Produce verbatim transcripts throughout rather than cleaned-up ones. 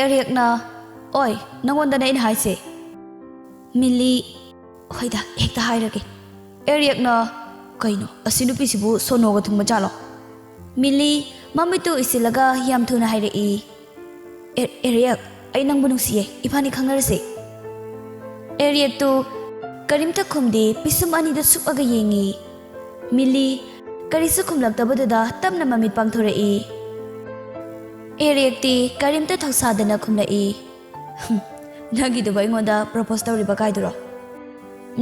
ꯑꯦꯔꯤꯛꯅ, "ꯑꯣꯏ, ꯅꯪꯉꯣꯟꯗꯅꯦ ꯑꯩꯅ ꯍꯥꯏꯁꯦ꯫" ꯃꯤꯂꯤ, "ꯍꯣꯏꯗ, ꯍꯦꯛꯇ ꯍꯥꯏꯔꯒꯦ꯫" ꯑꯦꯔꯤꯛꯅ, "ꯀꯩꯅꯣ, ꯑꯁꯤ ꯅꯨꯄꯤꯁꯤꯕꯨ ꯁꯣꯅꯣꯒ ꯊꯨꯡꯕ ꯖꯥꯠꯂꯣ?" ꯃꯤꯂꯤ ꯃꯃꯤꯠꯇꯨ ꯎꯏꯁꯤꯜꯂꯒ ꯌꯥꯝ ꯊꯨꯅ ꯍꯥꯏꯔꯛꯏ, "ꯑꯦ-, ꯑꯦꯔꯤꯛ, ꯑꯩ ꯅꯪꯕꯨ ꯅꯨꯡꯁꯤꯌꯦ, ꯏꯕꯥꯅꯤ ꯈꯪꯅꯔꯁꯦ꯫" ꯑꯦꯔꯤꯛꯇꯨ ꯀꯔꯤꯝꯇ ꯈꯨꯝꯗꯦ, ꯄꯤꯁꯨꯝ ꯑꯅꯤꯗꯨ ꯁꯨꯛꯑꯒ ꯌꯦꯡꯉꯤ꯫ ꯃꯤꯂꯤ ꯀꯔꯤꯁꯨ ꯈꯨꯝꯂꯛꯇꯕꯗꯨꯗ ꯇꯞꯅ ꯃꯃꯤꯠ ꯄꯥꯡꯊꯣꯔꯛꯏ꯫ ꯑꯦꯔꯤꯛꯇꯤ ꯀꯔꯤꯝꯇ ꯊꯧꯁꯥꯗꯅ ꯈꯨꯝꯂꯛꯏ, "ꯍꯨꯝ, ꯅꯪꯒꯤꯗꯨꯕꯨ ꯑꯩꯉꯣꯟꯗ ꯄ꯭ꯔꯣꯄꯣꯁ ꯇꯧꯔꯤꯕ ꯀꯥꯏꯗꯨꯔꯣ?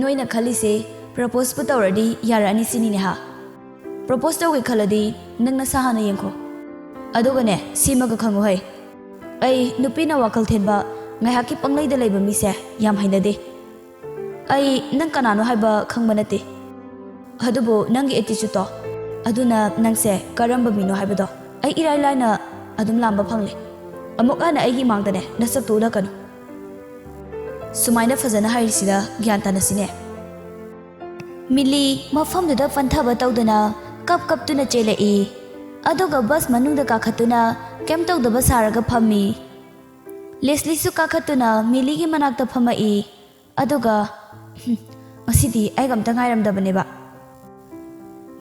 ꯅꯣꯏꯅ ꯈꯜꯂꯤꯁꯦ ꯄ꯭ꯔꯣꯄꯣꯁꯄꯨ ꯇꯧꯔꯗꯤ ꯌꯥꯔꯛꯑꯅꯤ ꯁꯤꯅꯤꯅꯦ ꯍꯥ? ꯄ꯭ꯔꯣꯄꯣꯁ ꯇꯧꯒꯦ ꯈꯜꯂꯗꯤ ꯅꯪ ꯅꯁꯥ ꯍꯥꯟꯅ ꯌꯦꯡꯈꯣ꯫ ꯑꯗꯨꯒꯅꯦ, ꯁꯤꯃꯒ ꯈꯪꯉꯨ ꯍꯩ, ꯑꯩ ꯅꯨꯄꯤꯅ ꯋꯥꯈꯜ ꯊꯦꯟꯕ, ꯉꯥꯏꯍꯥꯛꯀꯤ ꯄꯪꯂꯩꯗ ꯂꯩꯕ ꯃꯤꯁꯦ ꯌꯥꯝ ꯍꯩꯅꯗꯦ꯫ ꯑꯩ ꯅꯪ ꯀꯅꯥꯅꯣ ꯍꯥꯏꯕ ꯈꯪꯕ ꯅꯠꯇꯦ, ꯑꯗꯨꯕꯨ ꯅꯪꯒꯤ ꯑꯦꯇꯤꯆꯨꯠꯇꯣ, ꯑꯗꯨꯅ ꯅꯪꯁꯦ ꯀꯔꯝꯕ ꯃꯤꯅꯣ ꯍꯥꯏꯕꯗꯣ ꯑꯩ ꯏꯔꯥꯏ ꯂꯥꯏꯅ ꯑꯗꯨꯝ ꯂꯥꯝꯕ ꯐꯪꯂꯦ꯫ ꯑꯃꯨꯛ ꯍꯟꯅ ꯑꯩꯒꯤ ꯏꯃꯥꯡꯗꯅꯦ ꯅꯁꯛꯇꯨ ꯎꯠꯂꯛꯀꯅꯨ꯫" ꯁꯨꯃꯥꯏꯅ ꯐꯖꯅ ꯍꯥꯏꯔꯤꯁꯤꯗ ꯒ꯭ꯌꯥꯟ ꯇꯥꯅꯁꯤꯅꯦ꯫ ꯃꯤꯂꯤ ꯃꯐꯝꯗꯨꯗ ꯄꯟꯊꯕ ꯇꯧꯗꯅ ꯀꯞ ꯀꯞꯇꯨꯅ ꯆꯦꯜꯂꯛꯏ꯫ ꯑꯗꯨꯒ ꯕꯁ ꯃꯅꯨꯡꯗ ꯀꯥꯈꯠꯇꯨꯅ ꯀꯩꯝ ꯇꯧꯗꯕ ꯁꯥꯔꯒ ꯐꯝꯃꯤ꯫ ꯂꯦꯁꯂꯤꯁꯨ ꯀꯥꯈꯠꯇꯨꯅ ꯃꯤꯂꯤꯒꯤ ꯃꯅꯥꯛꯇ ꯐꯝꯃꯛꯏ꯫ ꯑꯗꯨꯒ, "ꯍꯨꯝ, ꯉꯁꯤꯗꯤ ꯑꯩꯒ ꯑꯝꯇ ꯉꯥꯏꯔꯝꯗꯕꯅꯦꯕ꯫"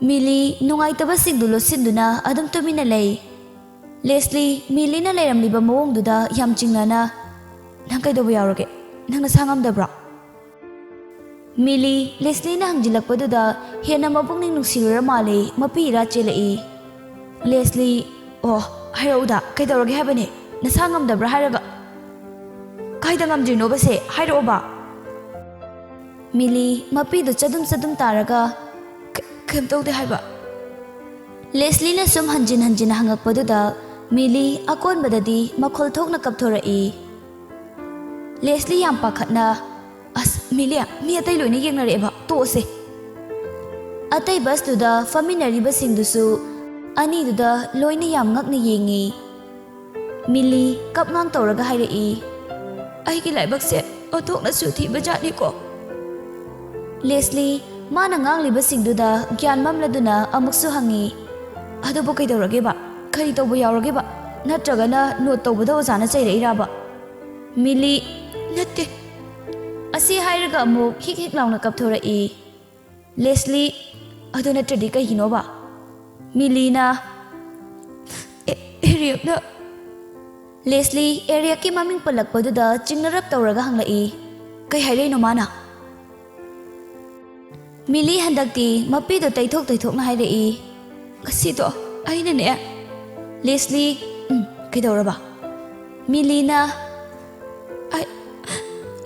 ꯃꯤꯂꯤ ꯅꯨꯡꯉꯥꯏꯇꯕꯁꯤꯡꯗꯨ ꯂꯣꯠꯁꯤꯟꯗꯨꯅ ꯑꯗꯨꯝ ꯇꯨꯃꯤꯟꯅ ꯂꯩ꯫ ꯂꯦꯁꯂꯤ ꯃꯤꯂꯤꯅ ꯂꯩꯔꯝꯂꯤꯕ ꯃꯑꯣꯡꯗꯨꯗ ꯌꯥꯝ ꯆꯤꯡꯅꯅ, "ꯅꯪ ꯀꯩꯗꯧꯕ ꯌꯥꯎꯔꯒꯦ? ꯅꯪ ꯅꯁꯥ ꯉꯝꯗꯕ꯭ꯔꯣ?" ꯃꯤꯂꯤ ꯂꯦꯁꯂꯤꯅ ꯍꯪꯖꯤꯜꯂꯛꯄꯗꯨꯗ ꯍꯦꯟꯅ ꯃꯄꯨꯛꯅꯤꯡ ꯅꯨꯡꯁꯤꯔꯨꯔ ꯃꯥꯜꯂꯦ, ꯃꯄꯤ ꯏꯔꯥ ꯆꯦꯜꯂꯛꯏ꯫ ꯂꯦꯁꯂꯤ, "ꯑꯣ, ꯍꯥꯏꯔꯛꯎꯗ, ꯀꯩꯗꯧꯔꯒꯦ ꯍꯥꯏꯕꯅꯦ? ꯅꯁꯥ ꯉꯝꯗꯕ꯭ꯔꯥ ꯍꯥꯏꯔꯒ?" "ꯀꯥꯏꯗ ꯉꯝꯗ꯭ꯔꯤꯅꯣꯕꯁꯦ? ꯍꯥꯏꯔꯛꯑꯣꯕ꯫" ꯃꯤꯂꯤ ꯃꯄꯤꯗꯨ ꯆꯗꯨꯝ ꯆꯗꯨꯝ ꯇꯥꯔꯒ, "ꯀ-, ꯀꯩꯝ ꯇꯧꯗꯦ ꯍꯥꯏꯕ꯫" ꯂꯦꯁꯂꯤꯅ ꯁꯨꯝ ꯍꯟꯖꯤꯟ ꯍꯟꯖꯤꯟ ꯍꯪꯉꯛꯄꯗꯨꯗ ꯃꯤꯂꯤ ꯑꯀꯣꯟꯕꯗꯗꯤ ꯃꯈꯣꯜ ꯊꯣꯛꯅ ꯀꯞꯊꯣꯔꯛꯏ꯫ ꯂꯦꯁꯂꯤ ꯌꯥꯝ ꯄꯥꯈꯠꯅ, "ꯑꯁ, ꯃꯤꯂꯤ, ꯃꯤ ꯑꯇꯩ ꯂꯣꯏꯅ ꯌꯦꯡꯅꯔꯛꯑꯦꯕ, ꯇꯣꯛꯑꯁꯦ꯫" ꯑꯇꯩ ꯕꯁꯇꯨꯗ ꯐꯝꯃꯤꯟꯅꯔꯤꯕꯁꯤꯡꯗꯨꯁꯨ ꯑꯅꯤꯗꯨꯗ ꯂꯣꯏꯅ ꯌꯥꯝ ꯉꯛꯅ ꯌꯦꯡꯉꯤ꯫ ꯃꯤꯂꯤ ꯀꯞ ꯉꯥꯡ ꯇꯧꯔꯒ ꯍꯥꯏꯔꯛꯏ, "ꯑꯩꯒꯤ ꯂꯥꯏꯕꯛꯁꯦ ꯑꯣꯟꯊꯣꯛꯅꯁꯨ ꯊꯤꯕ ꯖꯥꯠꯅꯤꯀꯣ꯫" ꯂꯦꯁꯂꯤ ꯃꯥꯅ ꯉꯥꯡꯂꯤꯕꯁꯤꯡꯗꯨꯗ ꯒ꯭ꯌꯥꯟ ꯃꯝꯂꯗꯨꯅ ꯑꯃꯨꯛꯁꯨ ꯍꯪꯉꯤ, "ꯑꯗꯨꯕꯨ ꯀꯩꯗꯧꯔꯒꯦꯕ? ꯀꯔꯤ ꯇꯧꯕ ꯌꯥꯎꯔꯒꯦꯕ? ꯅꯠꯇ꯭ꯔꯒꯅ ꯅꯣꯠ ꯇꯧꯕꯗ ꯑꯣꯖꯥꯅ ꯆꯩꯔꯛꯏꯔꯕ?" ꯃꯤꯂꯤ, "ꯅꯠꯇꯦ꯫" ꯑꯁꯤ ꯍꯥꯏꯔꯒ ꯑꯃꯨꯛ ꯍꯤꯛ ꯍꯤꯛ ꯂꯥꯎꯅ ꯀꯞꯊꯣꯔꯛꯏ꯫ ꯂꯦꯁꯂꯤ, "ꯑꯗꯨ ꯅꯠꯇ꯭ꯔꯗꯤ ꯀꯩꯒꯤꯅꯣꯕ?" ꯃꯤꯂꯤꯅ, "ꯑꯦ-, ꯑꯦꯔꯤꯌꯛꯅ꯫" ꯂꯦꯁꯂꯤ ꯑꯦꯔꯤꯌꯛꯀꯤ ꯃꯃꯤꯡ ꯄꯜꯂꯛꯄꯗꯨꯗ ꯆꯤꯡꯅꯔꯞ ꯇꯧꯔꯒ ꯍꯪꯂꯛꯏ, "ꯀꯩ ꯍꯥꯏꯔꯛꯏꯅꯣ ꯃꯥꯅ?" ꯃꯤꯂꯤ ꯍꯟꯗꯛꯇꯤ ꯃꯄꯤꯗꯣ ꯇꯩꯊꯣꯛ ꯇꯩꯊꯣꯛꯅ ꯍꯥꯏꯔꯛꯏ, "ꯉꯁꯤꯗꯣ ꯑꯩꯅꯅꯦ꯫" ꯂꯦꯁꯂꯤ, "ꯎꯝ, ꯀꯩꯗꯧꯔꯕ?" ꯃꯤꯂꯤꯅ, "ꯑꯩ-,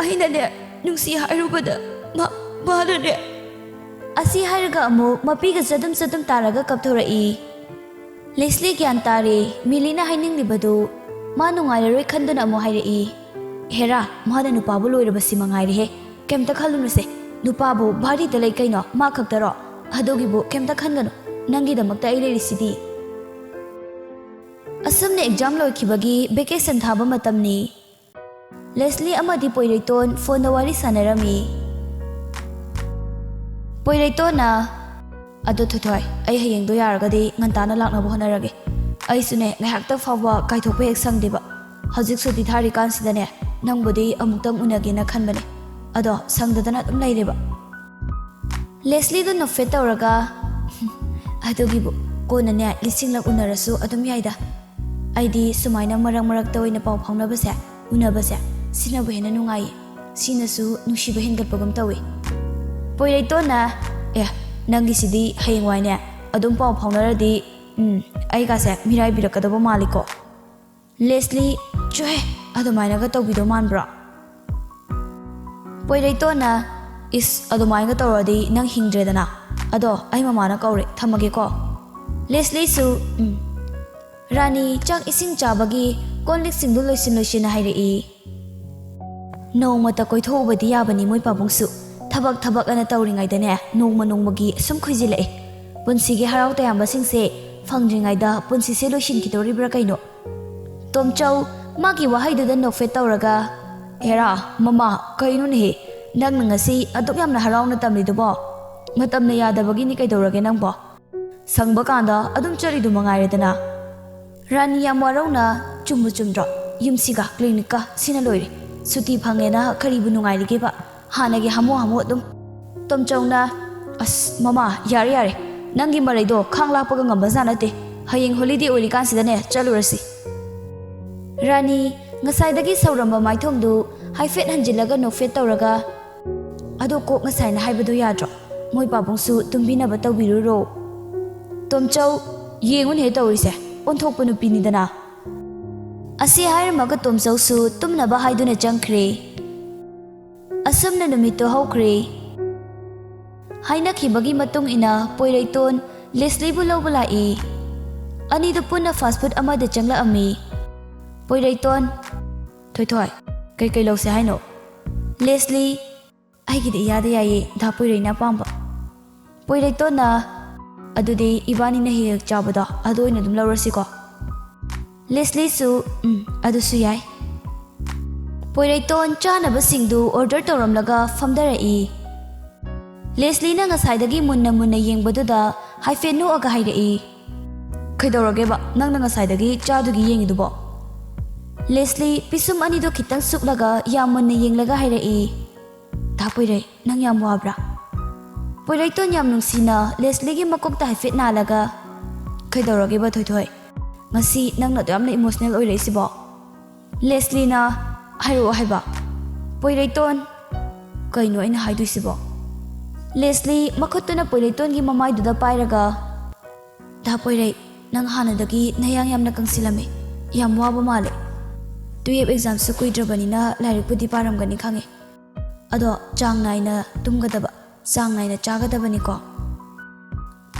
ꯑꯩꯅꯅꯦ ꯅꯨꯡꯁꯤ ꯍꯥꯏꯔꯨꯕꯗ ꯃꯥ-, ꯃꯥꯅꯅꯦ꯫" ꯑꯁꯤ ꯍꯥꯏꯔꯒ ꯑꯃꯨꯛ ꯃꯄꯤꯒ ꯆꯗꯨꯝ ꯆꯗꯨꯝ ꯇꯥꯔꯒ ꯀꯞꯊꯣꯔꯛꯏ꯫ ꯂꯦꯁꯂꯤ ꯒ꯭ꯌꯥꯟ ꯇꯥꯔꯦ, ꯃꯤꯂꯤꯅ ꯍꯥꯏꯅꯤꯡꯂꯤꯕꯗꯨ꯫ ꯃꯥ ꯅꯨꯡꯉꯥꯏꯔꯔꯣꯏ ꯈꯟꯗꯨꯅ ꯑꯃꯨꯛ ꯍꯥꯏꯔꯛꯏ, "ꯍꯦꯔꯥ, ꯃꯥꯅ ꯅꯨꯄꯥꯕꯨ ꯂꯣꯏꯔꯕꯁꯤ ꯃꯉꯥꯏꯔꯦꯍꯦ꯫ ꯀꯩꯝꯇ ꯈꯜꯂꯨꯅꯨꯁꯦ꯫ ꯅꯨꯄꯥꯕꯨ ꯚꯥꯔꯤꯗ ꯂꯩ ꯀꯩꯅꯣ, ꯃꯥ ꯈꯛꯇꯔꯣ? ꯑꯗꯨꯒꯤꯕꯨ ꯀꯩꯝꯇ ꯈꯟꯒꯅꯨ꯫ ꯅꯪꯒꯤꯗꯃꯛꯇ ꯑꯩ ꯂꯩꯔꯤꯁꯤꯗꯤ꯫" ꯑꯁꯨꯝꯅ ꯑꯦꯛꯖꯥꯝ ꯂꯣꯏꯈꯤꯕꯒꯤ ꯚꯦꯀꯦꯁꯟ ꯊꯥꯕ ꯃꯇꯝꯅꯤ꯫ ꯂꯦꯁꯂꯤ ꯑꯃꯗꯤ ꯄꯣꯏꯔꯩꯇꯣꯟ ꯐꯣꯟꯗ ꯋꯥꯔꯤ ꯁꯥꯟꯅꯔꯝꯃꯤ꯫ ꯄꯣꯏꯔꯩꯇꯣꯟꯅ, "ꯑꯗꯣ ꯊꯣꯏꯊꯣꯏ, ꯑꯩ ꯍꯌꯦꯡꯗꯣ ꯌꯥꯔꯒꯗꯤ ꯉꯟꯇꯥꯅ ꯂꯥꯛꯅꯕ ꯍꯣꯠꯅꯔꯒꯦ꯫ ꯑꯩꯁꯨꯅꯦ, ꯉꯥꯏꯍꯥꯛꯇ ꯐꯥꯎꯕ ꯀꯥꯏꯊꯣꯛꯄ ꯍꯦꯛ ꯁꯪꯗꯦꯕ꯫ ꯍꯧꯖꯤꯛ ꯁꯨꯇꯤ ꯊꯥꯔꯤꯀꯥꯟꯁꯤꯗꯅꯦ, ꯅꯪꯕꯨꯗꯤ ꯑꯃꯨꯛꯇꯪ ꯎꯅꯒꯦꯅ ꯈꯟꯕꯅꯦ꯫ ꯑꯗꯣ ꯁꯪꯗꯗꯅ ꯑꯗꯨꯝ ꯂꯩꯔꯦꯕ꯫" ꯂꯦꯁꯂꯤꯗꯨ ꯅꯣꯛꯐꯦꯠ ꯇꯧꯔꯒ, "ꯑꯗꯨꯒꯤꯕꯨ ꯀꯣꯟꯅꯅꯦ, ꯂꯤꯁꯤꯡꯂꯛ ꯎꯅꯔꯁꯨ ꯑꯗꯨꯝ ꯌꯥꯏꯗ꯫ ꯑꯩꯗꯤ ꯁꯨꯃꯥꯏꯅ ꯃꯔꯛ ꯃꯔꯛꯇ ꯑꯣꯏꯅ ꯄꯥꯎ ꯐꯥꯎꯅꯕꯁꯦ, ꯎꯅꯕꯁꯦ, ꯁꯤꯅꯕꯨ ꯍꯦꯟꯅ ꯅꯨꯡꯉꯥꯏꯌꯦ꯫ ꯁꯤꯅꯁꯨ ꯅꯨꯡꯁꯤꯕ ꯍꯦꯟꯒꯠꯄꯒꯨꯝ ꯇꯧꯏ꯫" ꯄꯣꯏꯔꯩꯇꯣꯟꯅ, "ꯑꯦ, ꯅꯪꯒꯤꯁꯤꯗꯤ ꯍꯌꯦꯡꯋꯥꯏꯅꯦ ꯑꯗꯨꯝ ꯄꯥꯎ ꯐꯥꯎꯅꯔꯗꯤ, ꯎꯝ, ꯑꯩꯒꯥꯁꯦ ꯃꯤꯔꯥꯏꯕꯤꯔꯛꯀꯗꯧꯕ ꯃꯥꯜꯂꯤꯀꯣ꯫" ꯂꯦꯁꯂꯤ, "ꯆꯣꯍꯦ, ꯑꯗꯨꯃꯥꯏꯅꯒ ꯇꯧꯕꯤꯗꯧ ꯃꯥꯟꯕ꯭ꯔꯣ?" ꯄꯣꯏꯔꯩꯇꯣꯟꯅ, "ꯏꯁ, ꯑꯗꯨꯃꯥꯏꯅꯒ ꯇꯧꯔꯗꯤ ꯅꯪ ꯍꯤꯡꯗ꯭ꯔꯦꯗꯅ꯫ ꯑꯗꯣ ꯑꯩ ꯃꯃꯥꯅ ꯀꯧꯔꯦ, ꯊꯝꯃꯒꯦꯀꯣ꯫" ꯂꯦꯁꯂꯤꯁꯨ, "ꯎꯝ꯫" ꯔꯥꯅꯤ ꯆꯥꯛ ꯏꯁꯤꯡ ꯆꯥꯕꯒꯤ ꯀꯣꯟ ꯂꯤꯛꯁꯤꯡꯗꯨ ꯂꯣꯏꯁꯤꯟ ꯂꯣꯏꯁꯤꯟꯅ ꯍꯥꯏꯔꯛꯏ꯫ ꯅꯣꯡꯃꯇ ꯀꯣꯏꯊꯣꯛꯎꯕꯗꯤ ꯌꯥꯕꯅꯤ ꯃꯣꯏ ꯄꯥꯕꯨꯡꯁꯨ꯫ ꯊꯕꯛ ꯊꯕꯛ ꯑꯅ ꯇꯧꯔꯤꯉꯩꯗꯅꯦ, ꯅꯣꯡꯃ ꯅꯣꯡꯃꯒꯤ ꯁꯨꯝ ꯈꯨꯏꯖꯤꯜꯂꯛꯑꯦ꯫ ꯄꯨꯟꯁꯤꯒꯤ ꯍꯔꯥꯎ ꯇꯌꯥꯝꯕꯁꯤꯡꯁꯦ ꯐꯪꯗ꯭ꯔꯤꯉꯩꯗ ꯄꯨꯟꯁꯤꯁꯦ ꯂꯣꯏꯁꯤꯟꯈꯤꯗꯧꯔꯤꯕ꯭ꯔꯥ ꯀꯩꯅꯣ? ꯇꯣꯝꯆꯧ ꯃꯥꯒꯤ ꯋꯥꯍꯩꯗꯨꯗ ꯅꯣꯛꯐꯦꯠ ꯇꯧꯔꯒ, "ꯍꯦꯔꯥ, ꯃꯃꯥ, ꯀꯩꯅꯣꯅꯦꯍꯦ? ꯅꯪꯅ ꯉꯁꯤ ꯑꯗꯨꯛ ꯌꯥꯝꯅ ꯍꯔꯥꯎꯅ ꯇꯝꯂꯤꯗꯨꯕꯣ? ꯃꯇꯝꯅ ꯌꯥꯗꯕꯒꯤꯅꯤ ꯀꯩꯗꯧꯔꯒꯦ ꯅꯪꯕꯣ? ꯁꯪꯕ ꯀꯥꯟꯗ ꯑꯗꯨꯝ ꯆꯠꯂꯤꯗꯨ ꯃꯉꯥꯏꯔꯦꯗꯅ꯫" ꯔꯥꯅꯤ ꯌꯥꯝ ꯋꯥꯔꯧꯅ, "ꯆꯨꯝꯕꯨ ꯆꯨꯝꯗ꯭ꯔꯣ? ꯌꯨꯝꯁꯤꯒ ꯀ꯭ꯂꯤꯅꯤꯛꯀ ꯁꯤꯅ ꯂꯣꯏꯔꯦ꯫ ꯁꯨꯇꯤ ꯐꯪꯉꯦꯅ ꯀꯔꯤꯕꯨ ꯅꯨꯡꯉꯥꯏꯔꯤꯒꯦꯕ? ꯍꯥꯟꯅꯒꯤ ꯍꯥꯃꯨ ꯍꯥꯃꯨ ꯑꯗꯨꯝ꯫" ꯇꯣꯝꯆꯧꯅ, "ꯑꯁ ꯃꯃꯥ, ꯌꯥꯔꯦ ꯌꯥꯔꯦ, ꯅꯪꯒꯤ ꯃꯔꯩꯗꯣ ꯈꯥꯡ ꯂꯥꯛꯄꯒ ꯉꯝꯕꯖꯥꯠ ꯅꯠꯇꯦ꯫ ꯍꯌꯦꯡ ꯍꯣꯂꯤꯗꯦ ꯑꯣꯏꯔꯤꯀꯥꯟꯁꯤꯗꯅꯦ ꯆꯠꯂꯨꯔꯁꯤ꯫" ꯔꯥꯅꯤ ꯉꯁꯥꯏꯗꯒꯤ ꯁꯧꯔꯝꯕ ꯃꯥꯏꯊꯣꯡꯗꯨ ꯍꯥꯏꯐꯦꯠ ꯍꯟꯖꯤꯜꯂꯒ ꯅꯣꯛꯐꯦꯠ ꯇꯧꯔꯒ, "ꯑꯗꯣ ꯀꯣꯛ ꯉꯁꯥꯏꯅ ꯍꯥꯏꯕꯗꯣ ꯌꯥꯗ꯭ꯔꯣ? ꯃꯣꯏ ꯄꯥꯕꯨꯡꯁꯨ ꯇꯨꯝꯕꯤꯅꯕ ꯇꯧꯕꯤꯔꯨꯔꯣ꯫" ꯇꯣꯝꯆꯧ, ꯌꯦꯡꯉꯨꯅꯦꯍꯦ ꯇꯧꯔꯤꯁꯦ, ꯑꯣꯟꯊꯣꯛꯄ ꯅꯨꯄꯤꯅꯤꯗꯅ꯫ ꯑꯁꯤ ꯍꯥꯏꯔꯝꯃꯒ ꯇꯣꯝꯆꯧꯁꯨ ꯇꯨꯝꯅꯕ ꯍꯥꯏꯗꯨꯅ ꯆꯪꯈ꯭ꯔꯦ꯫ ꯑꯁꯨꯝꯅ ꯅꯨꯃꯤꯠꯇꯨ ꯍꯧꯈ꯭ꯔꯦ꯫ ꯍꯥꯏꯅꯈꯤꯕꯒꯤ ꯃꯇꯨꯡ ꯏꯟꯅ ꯄꯣꯏꯔꯩꯇꯣꯟ ꯂꯦꯁꯂꯤꯕꯨ ꯂꯧꯕ ꯂꯥꯛꯏ꯫ ꯑꯅꯤꯗꯨ ꯄꯨꯟꯅ ꯐꯥꯁ ꯐꯨꯗ ꯑꯃꯗ ꯆꯪꯂꯛꯑꯝꯃꯤ꯫ ꯄꯣꯏꯔꯩꯇꯣꯟ, "ꯊꯣꯏꯊꯣꯏ, ꯀꯩꯀꯩ ꯂꯧꯁꯦ ꯍꯥꯏꯅꯣ?" ꯂꯦꯁꯂꯤ, "ꯑꯩꯒꯤꯗꯤ ꯏꯌꯥꯗ ꯌꯥꯏꯌꯦ, ꯗꯥ ꯄꯣꯏꯔꯩꯅ ꯑꯄꯥꯝꯕ꯫" ꯄꯣꯏꯔꯩꯇꯣꯟꯅ, "ꯑꯗꯨꯗꯤ ꯏꯕꯥꯅꯤꯅ ꯍꯦꯛ ꯍꯦꯛ ꯆꯥꯕꯗꯣ ꯑꯗꯨ ꯑꯣꯏꯅ ꯑꯗꯨꯝ ꯂꯧꯔꯁꯤꯀꯣ꯫" ꯂꯦꯁꯂꯤꯁꯨ, "ꯎꯝ, ꯑꯗꯨꯁꯨ ꯌꯥꯏ꯫" ꯄꯣꯏꯔꯩꯇꯣꯟ ꯆꯥꯅꯕꯁꯤꯡꯗꯨ ꯑꯣꯔꯗꯔ ꯇꯧꯔꯝꯂꯒ ꯐꯝꯊꯔꯛꯏ꯫ ꯂꯦꯁꯂꯤꯅ ꯉꯁꯥꯏꯗꯒꯤ ꯃꯨꯟꯅ ꯃꯨꯟꯅ ꯌꯦꯡꯕꯗꯨꯗ ꯍꯥꯏꯐꯦꯠ ꯅꯣꯛꯑꯒ ꯍꯥꯏꯔꯛꯏ, "ꯀꯩꯗꯧꯔꯒꯦꯕ ꯅꯪꯅ ꯉꯁꯥꯏꯗꯒꯤ ꯆꯥꯗꯨꯒꯤ ꯌꯦꯡꯉꯤꯗꯨꯕꯣ?" ꯂꯦꯁꯂꯤ ꯄꯤꯁꯨꯝ ꯑꯅꯤꯗꯨ ꯈꯤꯇꯪ ꯁꯨꯛꯂꯒ ꯌꯥꯝ ꯃꯨꯟꯅ ꯌꯦꯡꯂꯒ ꯍꯥꯏꯔꯛꯏ, "ꯗꯥ ꯄꯣꯏꯔꯩ, ꯅꯪ ꯌꯥꯝ ꯋꯥꯕ꯭ꯔꯥ?" ꯄꯣꯏꯔꯩꯇꯣꯟ ꯌꯥꯝ ꯅꯨꯡꯁꯤꯅ ꯂꯦꯁꯂꯤꯒꯤ ꯃꯀꯣꯛꯇ ꯍꯥꯏꯐꯦꯠ ꯅꯥꯜꯂꯒ, "ꯀꯩꯗꯧꯔꯒꯦꯕ ꯊꯣꯏꯊꯣꯏ? ꯉꯁꯤ ꯅꯪꯅ ꯑꯗꯨ ꯌꯥꯝꯅ ꯏꯃꯣꯁꯅꯦꯜ ꯑꯣꯏꯔꯛꯏꯁꯤꯕꯣ?" ꯂꯦꯁꯂꯤꯅ, "ꯍꯥꯏꯔꯛꯑꯣ ꯍꯥꯏꯕ?" ꯄꯣꯏꯔꯩꯇꯣꯟ, "ꯀꯩꯅꯣ ꯑꯩꯅ ꯍꯥꯏꯗꯣꯏꯁꯤꯕꯣ?" ꯂꯦꯁꯂꯤ ꯃꯈꯨꯠꯇꯨꯅ ꯄꯣꯏꯔꯩꯇꯣꯟꯒꯤ ꯃꯃꯥꯏꯗꯨꯗ ꯄꯥꯏꯔꯒ, "ꯗꯥ ꯄꯣꯏꯔꯩ, ꯅꯪ ꯍꯥꯟꯅꯗꯒꯤ ꯅꯌꯥꯡ ꯌꯥꯝꯅ ꯀꯪꯁꯤꯜꯂꯝꯃꯦ꯫ ꯌꯥꯝ ꯋꯥꯕ ꯃꯥꯜꯂꯦ꯫ ꯇꯨꯌꯦꯞ ꯑꯦꯛꯖꯥꯝꯁꯨ ꯀꯨꯏꯗ꯭ꯔꯕꯅꯤꯅ ꯂꯥꯏꯔꯤꯛꯄꯨꯗꯤ ꯄꯥꯔꯝꯒꯅꯤ ꯈꯪꯉꯦ꯫ ꯑꯗꯣ ꯆꯥꯡ ꯅꯥꯏꯅ ꯇꯨꯝꯒꯗꯕ, ꯆꯥꯡ ꯅꯥꯏꯅ ꯆꯥꯒꯗꯕꯅꯤꯀꯣ꯫"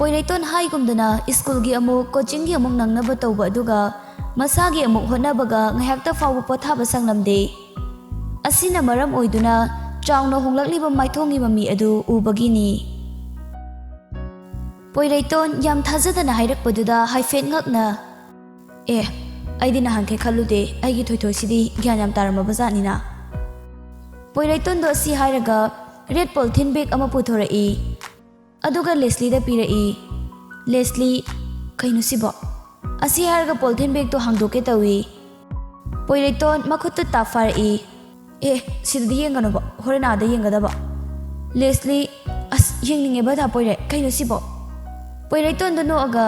ꯄꯣꯏꯔꯩꯇꯣꯟ ꯍꯥꯏꯒꯨꯝꯗꯅ ꯁ꯭ꯀꯨꯜꯒꯤ ꯑꯃꯨꯛ ꯀꯣꯆꯤꯡꯒꯤ ꯑꯃꯨꯛ ꯅꯪꯅꯕ ꯇꯧꯕ ꯑꯗꯨꯒ ꯃꯁꯥꯒꯤ ꯑꯃꯨꯛ ꯍꯣꯠꯅꯕꯒ ꯉꯥꯏꯍꯥꯛꯇ ꯐꯥꯎꯕ ꯄꯣꯊꯥꯕ ꯁꯪꯂꯝꯗꯦ꯫ ꯑꯁꯤꯅ ꯃꯔꯝ ꯑꯣꯏꯗꯨꯅ ꯆꯥꯎꯅ ꯍꯣꯡꯂꯛꯂꯤꯕ ꯃꯥꯏꯊꯣꯡꯒꯤ ꯃꯃꯤ ꯑꯗꯨ ꯎꯕꯒꯤꯅꯤ꯫ ꯄꯣꯏꯔꯩꯇꯣꯟ ꯌꯥꯝ ꯊꯥꯖꯗꯅ ꯍꯥꯏꯔꯛꯄꯗꯨꯗ ꯍꯥꯏꯐꯦꯠ ꯉꯛꯅ, "ꯑꯦ, ꯑꯩꯗꯤ ꯅꯍꯥꯟꯈꯩ ꯈꯜꯂꯨꯗꯦ, ꯑꯩꯒꯤ ꯊꯣꯏꯊꯣꯏꯁꯤꯗꯤ ꯒ꯭ꯌꯥꯟ ꯌꯥꯝ ꯇꯥꯔꯝꯃꯕ ꯖꯥꯠꯅꯤꯅ"꯫ ꯄꯣꯏꯔꯩꯇꯣꯟꯗꯣ ꯑꯁꯤ ꯍꯥꯏꯔꯒ ꯔꯦꯗ ꯄꯣꯂꯤꯊꯤꯟ ꯕꯦꯒ ꯑꯃ ꯄꯨꯊꯣꯔꯛꯏ꯫ ꯑꯗꯨꯒ ꯂꯦꯁꯂꯤꯗ ꯄꯤꯔꯛꯏ꯫ ꯂꯦꯁꯂꯤ, "ꯀꯩꯅꯣ ꯁꯤꯕꯣ?" ꯑꯁꯤ ꯍꯥꯏꯔꯒ ꯄꯣꯂꯤꯊꯤꯟ ꯕꯦꯒꯇꯣ ꯍꯥꯡꯗꯣꯛꯀꯦ ꯇꯧꯏ꯫ ꯄꯣꯏꯔꯩꯇꯣꯟ ꯃꯈꯨꯠꯇꯨ ꯇꯥꯞ ꯐꯥꯔꯛꯏ꯫ "ꯑꯦ, ꯁꯤꯗꯗꯤ ꯌꯦꯡꯒꯅꯨꯕ, ꯍꯣꯔꯦꯟ ꯑꯥꯗ ꯌꯦꯡꯒꯗꯕ"꯫ ꯂꯦꯁꯂꯤ, "ꯑꯁ, ꯌꯦꯡꯅꯤꯡꯉꯦꯕ ꯗꯥ ꯄꯣꯏꯔꯩ, ꯀꯩꯅꯣ ꯁꯤꯕꯣ?" ꯄꯣꯏꯔꯩꯇꯣꯟꯗꯣ ꯅꯣꯛꯑꯒ,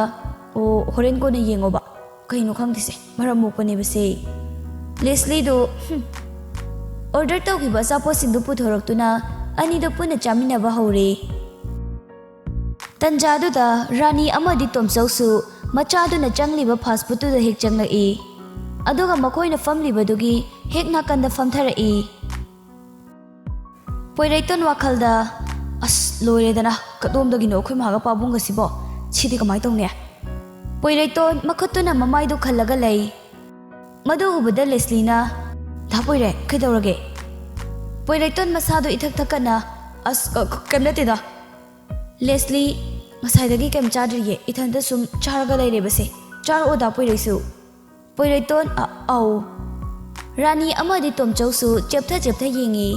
"ꯑꯣ, ꯍꯣꯔꯦꯟ ꯀꯣꯟꯅ ꯌꯦꯡꯉꯣꯕ, ꯀꯩꯅꯣ ꯈꯪꯗꯦꯁꯦ, ꯃꯔꯝ ꯃꯣꯛꯄꯅꯦꯕꯁꯦ"꯫ ꯂꯦꯁꯂꯤꯗꯣ, ꯍꯨꯝ, ꯑꯣꯔꯗꯔ ꯇꯧꯈꯤꯕ ꯑꯆꯥꯄꯣꯠꯁꯤꯡꯗꯨ ꯄꯨꯊꯣꯔꯛꯇꯨꯅ ꯑꯅꯤꯗꯣ ꯄꯨꯟꯅ ꯆꯥꯃꯤꯟꯅꯕ ꯍꯧꯔꯦ꯫ ꯇꯟꯖꯥꯗꯨꯗ ꯔꯥꯅꯤ ꯑꯃꯗꯤ ꯇꯣꯝꯆꯧꯁꯨ ꯃꯆꯥꯗꯨꯅ ꯆꯪꯂꯤꯕ ꯐꯥꯁ ꯐꯨꯗꯇꯨꯗ ꯍꯦꯛ ꯆꯪꯂꯛꯏ꯫ ꯑꯗꯨꯒ ꯃꯈꯣꯏꯅ ꯐꯝꯂꯤꯕꯗꯨꯒꯤ ꯍꯦꯛ ꯅꯥꯀꯟꯗ ꯐꯝꯊꯔꯛꯏ꯫ ꯄꯣꯏꯔꯩꯇꯣꯟ ꯋꯥꯈꯜꯗ, "ꯑꯁ, ꯂꯣꯏꯔꯦꯗꯅ, ꯀꯗꯣꯝꯗꯒꯤꯅꯣ ꯑꯩꯈꯣꯏ ꯃꯥꯒ ꯄꯥꯕꯨꯡꯒꯁꯤꯕꯣ? ꯁꯤꯗꯤ ꯀꯃꯥꯏꯅ ꯇꯧꯅꯤ?" ꯄꯣꯏꯔꯩꯇꯣꯟ ꯃꯈꯨꯠꯇꯨꯅ ꯃꯃꯥꯏꯗꯨ ꯈꯜꯂꯒ ꯂꯩ꯫ ꯃꯗꯨ ꯎꯕꯗ ꯂꯦꯁꯂꯤꯅ, "ꯗꯥ ꯄꯣꯏꯔꯩ, ꯀꯩꯗꯧꯔꯒꯦ?" ꯄꯣꯏꯔꯩꯇꯣꯟ ꯃꯁꯥꯗꯨ ꯏꯊꯛ ꯊꯛꯀꯠꯅ, "ꯑꯁ, ꯑ, ꯀ-, ꯀꯩꯝ ꯅꯠꯇꯦꯗ"꯫ ꯂꯦꯁꯂꯤ, "ꯉꯁꯥꯏꯗꯒꯤ ꯀꯩꯝ ꯆꯥꯗ꯭ꯔꯤꯌꯦ, ꯏꯊꯟꯇ ꯁꯨꯝ ꯆꯥꯔꯒ ꯂꯩꯔꯦꯕꯁꯦ꯫ ꯆꯥꯔꯛꯑꯣ ꯗꯥ ꯄꯣꯏꯔꯩꯁꯨ"꯫ ꯄꯣꯏꯔꯩꯇꯣꯟ, "ꯑ-, ꯑꯧ"꯫ ꯔꯥꯅꯤ ꯑꯃꯗꯤ ꯇꯣꯝꯆꯧꯁꯨ ꯆꯦꯞꯊ ꯆꯦꯞꯊ ꯌꯦꯡꯉꯤ꯫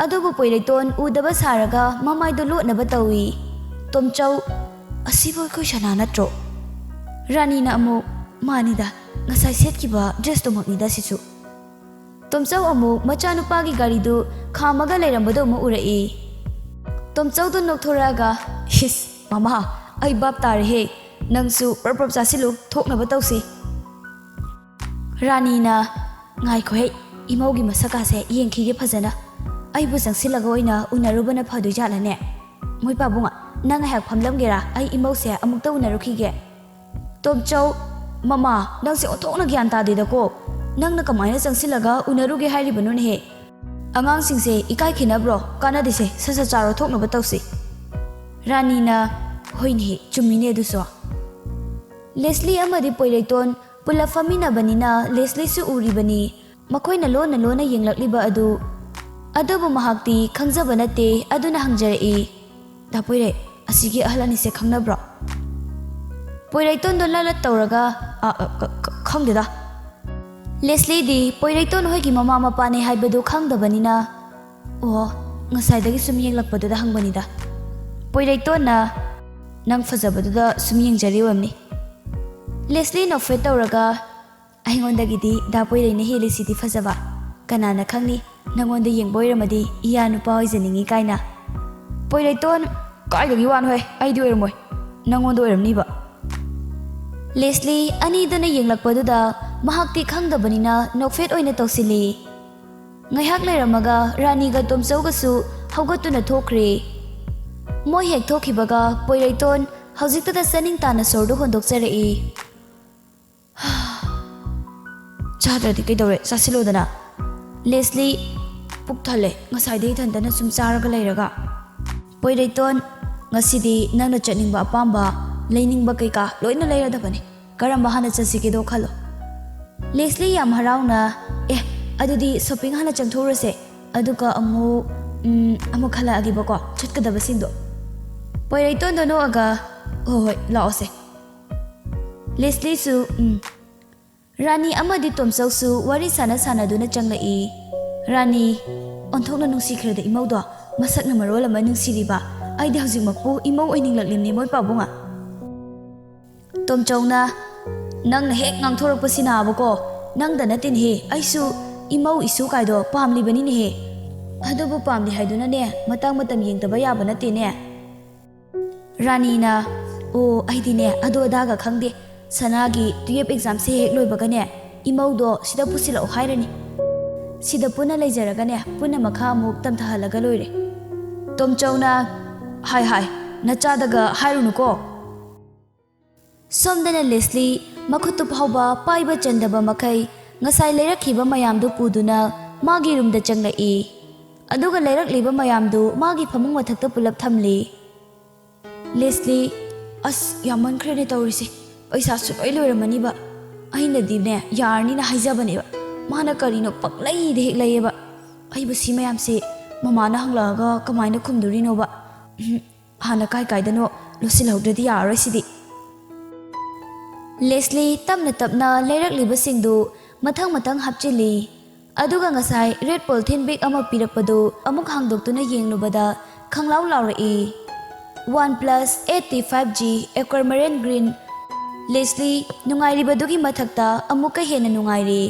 ꯑꯗꯨꯕꯨ ꯄꯣꯏꯔꯩꯇꯣꯟ ꯎꯗꯕ ꯁꯥꯔꯒ ꯃꯃꯥꯏꯗꯨ ꯂꯣꯠꯅꯕ ꯇꯧꯏ꯫ ꯇꯣꯝꯆꯧ, "ꯑꯁꯤꯕꯨ ꯑꯩꯈꯣꯏ ꯁꯅꯥ ꯅꯠꯇ꯭ꯔꯣ?" ꯔꯥꯅꯤꯅ ꯑꯃꯨꯛ, "ꯃꯥꯅꯤꯗ, ꯉꯁꯥꯏ ꯁꯦꯠꯈꯤꯕ ꯗ꯭ꯔꯦꯁꯇꯨꯃꯛꯅꯤꯗ ꯁꯤꯁꯨ"꯫ ꯇꯣꯝꯆꯧ ꯑꯃꯨꯛ ꯃꯆꯥꯅꯨꯄꯥꯒꯤ ꯒꯥꯔꯤꯗꯨ ꯈꯥꯝꯃꯒ ꯂꯩꯔꯝꯕꯗꯨ ꯑꯃꯨꯛ ꯎꯔꯛꯏ꯫ ꯇꯣꯝꯆꯧꯗꯨ ꯅꯣꯛꯊꯣꯔꯛꯑꯒ, "ꯏꯁ, ꯃꯃꯥ, ꯑꯩ ꯚꯥꯞ ꯇꯥꯔꯦꯍꯦ꯫ ꯅꯪꯁꯨ ꯄ꯭ꯔꯞ ꯄ꯭ꯔꯞ ꯆꯥꯁꯤꯜꯂꯨ, ꯊꯣꯛꯅꯕ ꯇꯧꯁꯤ"꯫ ꯔꯥꯅꯤꯅ, "ꯉꯥꯏꯈꯣꯍꯦ, ꯏꯃꯧꯒꯤ ꯃꯁꯛꯀꯥꯁꯦ ꯌꯦꯡꯈꯤꯒꯦ ꯐꯖꯅ꯫ ꯑꯩꯕꯨ ꯆꯪꯁꯤꯜꯂꯒ ꯑꯣꯏꯅ ꯎꯅꯔꯨꯕꯅ ꯐꯗꯣꯏ ꯖꯥꯠꯂꯅꯦ? ꯃꯣꯏ ꯄꯥꯕꯨꯡ, ꯅꯪ ꯉꯥꯏꯍꯥꯛ ꯐꯝꯂꯝꯒꯦꯔꯥ? ꯑꯩ ꯏꯃꯧꯁꯦ ꯑꯃꯨꯛꯇ ꯎꯅꯔꯨꯈꯤꯒꯦ"꯫ ꯇꯣꯝꯆꯧ, "ꯃꯃꯥ, ꯅꯪꯁꯦ ꯑꯣꯟꯊꯣꯛꯅ ꯒ꯭ꯌꯥꯟ ꯇꯥꯗꯦꯗꯀꯣ꯫ ꯅꯪꯅ ꯀꯃꯥꯏꯅ ꯆꯪꯁꯤꯜꯂꯒ ꯎꯅꯔꯨꯒꯦ ꯍꯥꯏꯔꯤꯕꯅꯣꯅꯦꯍꯦ? ꯑꯉꯥꯡꯁꯤꯡꯁꯦ ꯏꯀꯥꯏ ꯈꯤꯅꯕ꯭ꯔꯣ? ꯀꯥꯟꯅꯗꯦꯁꯦ, ꯁꯠ ꯁꯠ ꯆꯥꯔꯣ, ꯊꯣꯛꯅꯕ ꯇꯧꯁꯤ"꯫ ꯔꯥꯅꯤꯅ, ꯍꯣꯏꯅꯦ, ꯆꯨꯝꯃꯤꯅꯦ ꯑꯗꯨꯁꯨ꯫ ꯂꯦꯁꯂꯤ ꯑꯃꯗꯤ ꯄꯣꯏꯔꯩꯇꯣꯟ ꯄꯨꯂꯞ ꯐꯝꯃꯤꯟꯅꯕꯅꯤꯅ ꯂꯦꯁꯂꯤꯁꯨ ꯎꯔꯤꯕꯅꯤ꯫ ꯃꯈꯣꯏꯅ ꯂꯣꯟꯅ ꯂꯣꯟꯅ ꯌꯦꯡꯂꯛꯂꯤꯕ ꯑꯗꯨ꯫ ꯑꯗꯨꯕꯨ ꯃꯍꯥꯛꯇꯤ ꯈꯪꯖꯕ ꯅꯠꯇꯦ, ꯑꯗꯨꯅ ꯍꯪꯖꯔꯛꯏ, "ꯗꯥ ꯄꯣꯏꯔꯩ, ꯑꯁꯤꯒꯤ ꯑꯍꯜ ꯑꯅꯤꯁꯦ ꯈꯪꯅꯕ꯭ꯔꯣ?" ꯄꯣꯏꯔꯩꯇꯣꯟꯗꯣ ꯂꯠ ꯂꯠ ꯇꯧꯔꯒ, "ꯑ, ꯑ, ꯀ-, ꯀ-, ꯈꯪꯗꯦꯗ꯫" ꯂꯦꯁꯂꯤꯗꯤ ꯄꯣꯏꯔꯩꯇꯣꯟ ꯍꯣꯏꯒꯤ ꯃꯃꯥ ꯃꯄꯥꯅꯦ ꯍꯥꯏꯕꯗꯨ ꯈꯪꯗꯕꯅꯤꯅ, "ꯑꯣ, ꯉꯁꯥꯏꯗꯒꯤ ꯁꯨꯝ ꯌꯦꯡꯂꯛꯄꯗꯨꯗ ꯍꯪꯕꯅꯤꯗ꯫" ꯄꯣꯏꯔꯩꯇꯣꯟꯅ, "ꯅꯪ ꯐꯖꯕꯗꯨꯗ ꯁꯨꯝ ꯌꯦꯡꯖꯔꯤ ꯑꯣꯏꯔꯝꯅꯤ꯫" ꯂꯦꯁꯂꯤ ꯅꯣꯛꯐꯦꯠ ꯇꯧꯔꯒ, "ꯑꯩꯉꯣꯟꯗꯒꯤꯗꯤ ꯗꯥ ꯄꯣꯏꯔꯩꯅ ꯍꯦꯜꯂꯤꯁꯤꯗꯤ ꯐꯖꯕ꯫ ꯀꯅꯥꯅ ꯈꯪꯅꯤ, ꯅꯪꯉꯣꯟꯗ ꯌꯦꯡꯕ ꯑꯣꯏꯔꯝꯃꯗꯤ ꯏꯌꯥ ꯅꯨꯄꯥ ꯑꯣꯏꯖꯅꯤꯡꯉꯤ ꯀꯥꯏꯅ꯫" ꯄꯣꯏꯔꯩꯇꯣꯟ, "ꯀꯥꯏꯗꯒꯤ ꯋꯥꯅꯣꯍꯦ, ꯑꯩꯗꯤ ꯑꯣꯏꯔꯝꯃꯣꯏ, ꯅꯪꯉꯣꯟꯗ ꯑꯣꯏꯔꯝꯅꯤꯕ꯫" ꯂꯦꯁꯂꯤ ꯑꯅꯤꯗꯨꯅ ꯌꯦꯡꯂꯛꯄꯗꯨꯗ ꯃꯍꯥꯛꯇꯤ ꯈꯪꯗꯕꯅꯤꯅ ꯅꯣꯛꯐꯦꯠ ꯑꯣꯏꯅ ꯇꯧꯁꯤꯜꯂꯤ꯫ ꯉꯥꯏꯍꯥꯛ ꯂꯩꯔꯝꯃꯒ ꯔꯥꯅꯤꯒ ꯇꯣꯝꯆꯧꯒꯁꯨ ꯍꯧꯒꯠꯇꯨꯅ ꯊꯣꯛꯈ꯭ꯔꯦ꯫ ꯃꯣꯏ ꯍꯦꯛ ꯊꯣꯛꯈꯤꯕꯒ ꯄꯣꯏꯔꯩꯇꯣꯟ ꯍꯧꯖꯤꯛꯇꯗ ꯆꯥꯅꯤꯡ ꯇꯥꯅ ꯁꯣꯔꯗꯨ ꯍꯣꯟꯗꯣꯛꯆꯔꯛꯏ꯫ "ꯆꯥꯗ꯭ꯔꯗꯤ ꯀꯩꯗꯧꯔꯦ? ꯆꯥꯁꯤꯜꯂꯣꯗꯅ꯫" ꯂꯦꯁꯂꯤ, "ꯄꯨꯛ ꯊꯜꯂꯦ, ꯉꯁꯥꯏꯗꯩ ꯏꯊꯟꯇꯅ ꯁꯨꯝ ꯆꯥꯔꯒ ꯂꯩꯔꯒ꯫" ꯄꯣꯏꯔꯩꯇꯣꯟ, "ꯉꯁꯤꯗꯤ ꯅꯪꯅ ꯆꯠꯅꯤꯡꯕ ꯑꯄꯥꯝꯕ, ꯂꯩꯅꯤꯡꯕ ꯀꯩꯀꯥ ꯂꯣꯏꯅ ꯂꯩꯔꯗꯕꯅꯤ꯫ ꯀꯔꯝꯕ ꯍꯥꯟꯅ ꯆꯠꯁꯤꯒꯦꯗꯣ ꯈꯜꯂꯣ꯫" ꯂꯦꯁꯂꯤ ꯌꯥꯝ ꯍꯔꯥꯎꯅ, "ꯑꯦ, ꯑꯗꯨꯗꯤ ꯁꯣꯄꯤꯡ ꯍꯥꯟꯅ ꯆꯪꯊꯣꯛꯎꯔꯁꯦ, ꯑꯗꯨꯒ ꯑꯃꯨꯛ, ꯎꯝ, ꯑꯃꯨꯛ ꯈꯜꯂꯛꯑꯒꯦꯕꯀꯣ ꯆꯠꯀꯗꯕꯁꯤꯡꯗꯣ꯫" ꯄꯣꯏꯔꯩꯇꯣꯟꯗꯣ ꯅꯣꯛꯑꯒ, "ꯍꯣꯏ, ꯍꯣꯏ, ꯂꯥꯛꯑꯣꯁꯦ꯫" ꯂꯦꯁꯂꯤꯁꯨ, ꯎꯝ꯫ ꯔꯥꯅꯤ ꯑꯃꯗꯤ ꯇꯣꯝꯆꯧꯁꯨ ꯋꯥꯔꯤ ꯁꯥꯟꯅ ꯁꯥꯟꯅꯗꯨꯅ ꯆꯪꯂꯛꯏ꯫ ꯔꯥꯅꯤ, "ꯑꯣꯟꯊꯣꯛꯅ ꯅꯨꯡꯁꯤꯈ꯭ꯔꯦꯗ ꯏꯃꯧꯗꯣ, ꯃꯁꯛꯅ ꯃꯔꯣꯜ ꯑꯃ ꯅꯨꯡꯁꯤꯔꯤꯕ, ꯑꯩꯗꯤ ꯍꯧꯖꯤꯛꯃꯛꯄꯨ ꯏꯃꯧ ꯑꯣꯏꯅꯤꯡꯂꯛꯂꯤꯕꯅꯤ ꯃꯣꯏ ꯄꯥꯕꯨꯡꯉ꯫" ꯇꯣꯝꯆꯧꯅ, "ꯅꯪꯅ ꯍꯦꯛ ꯉꯥꯡꯊꯣꯔꯛꯄꯁꯤꯅꯥꯕꯀꯣ, ꯅꯪꯗ ꯅꯠꯇꯦꯅꯦꯍꯦ, ꯑꯩꯁꯨ ꯏꯃꯧ ꯏꯁꯨ ꯀꯥꯏꯗꯣ ꯄꯥꯝꯂꯤꯕꯅꯤꯅꯦꯍꯦ꯫ ꯑꯗꯨꯕꯨ ꯄꯥꯝꯂꯤ ꯍꯥꯏꯗꯨꯅꯅꯦ, ꯃꯇꯥꯡ ꯃꯇꯝ ꯌꯦꯡꯗꯕ ꯌꯥꯕ ꯅꯠꯇꯦꯅꯦ꯫" ꯔꯥꯅꯤꯅ, "ꯑꯣ, ꯑꯩꯗꯤꯅꯦ ꯑꯗꯨ ꯑꯗꯥꯒ ꯈꯪꯗꯦ꯫ ꯁꯅꯥꯒꯤ ꯇꯨꯌꯦꯞ ꯑꯦꯛꯖꯥꯝꯁꯦ ꯍꯦꯛ ꯂꯣꯏꯕꯒꯅꯦ, ꯏꯃꯧꯗꯣ ꯁꯤꯗ ꯄꯨꯁꯤꯜꯂꯛꯑꯣ ꯍꯥꯏꯔꯅꯤ꯫ ꯁꯤꯗ ꯄꯨꯟꯅ ꯂꯩꯖꯔꯒꯅꯦ, ꯄꯨꯟꯅ ꯃꯈꯥ ꯑꯃꯨꯛ ꯇꯝꯊꯍꯜꯂꯒ ꯂꯣꯏꯔꯦ꯫" ꯇꯣꯝꯆꯧꯅ, "ꯍꯥꯏ ꯍꯥꯏ, ꯅꯆꯥꯗꯒ ꯍꯥꯏꯔꯨꯅꯨꯀꯣ꯫" ꯁꯣꯝꯗꯅ ꯂꯦꯁꯂꯤ ꯃꯈꯨꯠꯇꯨ ꯐꯥꯎꯕ ꯄꯥꯏꯕ ꯆꯟꯗꯕ ꯃꯈꯩ ꯉꯁꯥꯏ ꯂꯩꯔꯛꯈꯤꯕ ꯃꯌꯥꯝꯗꯨ ꯄꯨꯗꯨꯅ ꯃꯥꯒꯤ ꯔꯨꯝꯗ ꯆꯪꯂꯛꯏ꯫ ꯑꯗꯨꯒ ꯂꯩꯔꯛꯂꯤꯕ ꯃꯌꯥꯝꯗꯨ ꯃꯥꯒꯤ ꯐꯃꯨꯡ ꯃꯊꯛꯇ ꯄꯨꯂꯞ ꯊꯝꯂꯤ꯫ ꯂꯦꯁꯂꯤ, ꯑꯁ, ꯌꯥꯝꯃꯟꯈ꯭ꯔꯦꯅꯦ ꯇꯧꯔꯤꯁꯦ꯫ ꯄꯩꯁꯥꯁꯨ ꯂꯣꯏ ꯂꯣꯏꯔꯝꯃꯅꯤꯕ꯫ ꯑꯩꯅꯗꯤꯅꯦ, ꯌꯥꯔꯅꯤꯅ ꯍꯥꯏꯖꯕꯅꯦꯕ꯫ ꯃꯥꯅ ꯀꯔꯤꯅꯣ ꯄꯪꯂꯩꯗ ꯍꯦꯛ ꯂꯩꯌꯦꯕ꯫ ꯑꯩꯕꯨ ꯁꯤ ꯃꯌꯥꯝꯁꯦ ꯃꯃꯥꯅ ꯍꯪꯂꯛꯑꯒ ꯀꯃꯥꯏꯅ ꯈꯨꯝꯗꯣꯔꯤꯅꯣꯕ? ꯎꯝ, ꯍꯥꯟꯅ ꯀꯥꯏ ꯀꯥꯏꯗꯅꯣ ꯂꯣꯠꯁꯤꯜꯍꯧꯗ꯭ꯔꯗꯤ ꯌꯥꯔꯔꯣꯏ ꯁꯤꯗꯤ꯫ ꯂꯦꯁꯂꯤ ꯇꯞꯅ ꯇꯞꯅ ꯂꯩꯔꯛꯂꯤꯕꯁꯤꯡꯗꯨ ꯃꯊꯪ ꯃꯊꯪ ꯍꯥꯞꯆꯤꯜꯂꯤ꯫ ꯑꯗꯨꯒ ꯉꯁꯥꯏ ꯔꯦꯗ ꯄꯣꯂꯤꯊꯤꯟ ꯕꯦꯒ ꯑꯃ ꯄꯤꯔꯛꯄꯗꯨ ꯑꯃꯨꯛ ꯍꯥꯡꯗꯣꯛꯇꯨꯅ ꯌꯦꯡꯂꯨꯕꯗ ꯈꯪꯂꯥꯎ ꯂꯥꯎꯔꯛꯏ꯫ OnePlus eight T five G Aquamarine Green꯫ ꯂꯦꯁꯂꯤ ꯅꯨꯡꯉꯥꯏꯔꯤꯕꯗꯨꯒꯤ ꯃꯊꯛꯇ ꯑꯃꯨꯛꯀ ꯍꯦꯟꯅ ꯅꯨꯡꯉꯥꯏꯔꯤ꯫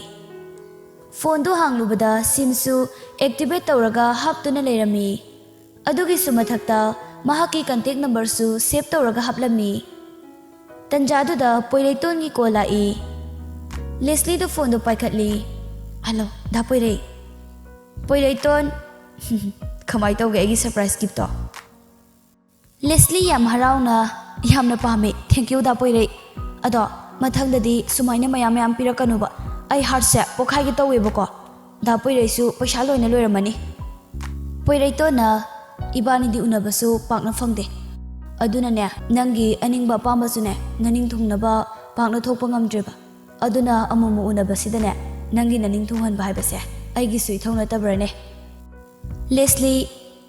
ꯐꯣꯟꯗꯨ ꯍꯥꯡꯂꯨꯕꯗ ꯁꯤꯝꯁꯨ ꯑꯦꯛꯇꯤꯚꯦꯠ ꯇꯧꯔꯒ ꯍꯥꯞꯇꯨꯅ ꯂꯩꯔꯝꯃꯤ꯫ ꯑꯗꯨꯒꯤꯁꯨ ꯃꯊꯛꯇ ꯃꯍꯥꯛꯀꯤ ꯀꯟꯇꯦꯛ ꯅꯝꯕꯔꯁꯨ ꯁꯦꯚ ꯇꯧꯔꯒ ꯍꯥꯞꯂꯝꯃꯤ꯫ ꯇꯟꯖꯥꯗꯨꯗ ꯄꯣꯏꯔꯩꯇꯣꯟꯒꯤ ꯀꯣꯜ ꯂꯥꯛꯏ꯫ ꯂꯦꯁꯂꯤꯗꯨ ꯐꯣꯟꯗꯨ ꯄꯥꯏꯈꯠꯂꯤ꯫ "ꯍꯜꯂꯣ, ꯗꯥ ꯄꯣꯏꯔꯩ꯫" "ꯄꯣꯏꯔꯩꯇꯣꯟ, ꯀꯃꯥꯏ ꯇꯧꯒꯦ ꯑꯩꯒꯤ ꯁꯔꯄ꯭ꯔꯥꯏꯖ ꯒꯤꯐꯇꯣ?" ꯂꯦꯁꯂꯤ ꯌꯥꯝ ꯍꯔꯥꯎꯅ, "ꯌꯥꯝꯅ ꯄꯥꯝꯃꯦ, ꯊꯦꯡꯀ꯭ꯌꯨ ꯗꯥ ꯄꯣꯏꯔꯩ꯫ ꯑꯗꯣ ꯃꯊꯪꯗꯗꯤ ꯁꯨꯃꯥꯏꯅ ꯃꯌꯥꯝ ꯃꯌꯥꯝ ꯄꯤꯔꯛꯀꯅꯨꯕ, ꯑꯩ ꯍꯥꯔꯠꯁꯦ ꯄꯣꯛꯈꯥꯏꯒꯦ ꯇꯧꯋꯦꯕꯀꯣ꯫ ꯗꯥ ꯄꯣꯏꯔꯩꯁꯨ ꯄꯩꯁꯥ ꯂꯣꯏꯅ ꯂꯣꯏꯔꯝꯃꯅꯤ꯫" ꯄꯣꯏꯔꯩꯇꯣꯟꯅ, "ꯏꯕꯥꯅꯤꯗꯤ ꯎꯅꯕꯁꯨ ꯄꯥꯛꯅ ꯐꯪꯗꯦ, ꯑꯗꯨꯅꯅꯦ, ꯅꯪꯒꯤ ꯑꯅꯤꯡꯕ ꯑꯄꯥꯝꯕꯁꯨꯅꯦ, ꯅꯅꯤꯡ ꯊꯨꯡꯅꯕ ꯄꯥꯛꯅ ꯊꯣꯛꯄ ꯉꯝꯗ꯭ꯔꯦꯕ꯫ ꯑꯗꯨꯅ ꯑꯃꯨꯛꯃꯨꯛ ꯎꯅꯕꯁꯤꯗꯅꯦ, ꯅꯪꯒꯤ ꯅꯅꯤꯡ ꯊꯨꯡꯍꯟꯕ ꯍꯥꯏꯕꯁꯦ ꯑꯩꯒꯤꯁꯨ ꯏꯊꯧ ꯅꯠꯇꯕ꯭ꯔꯅꯦ?" ꯂꯦꯁꯂꯤ,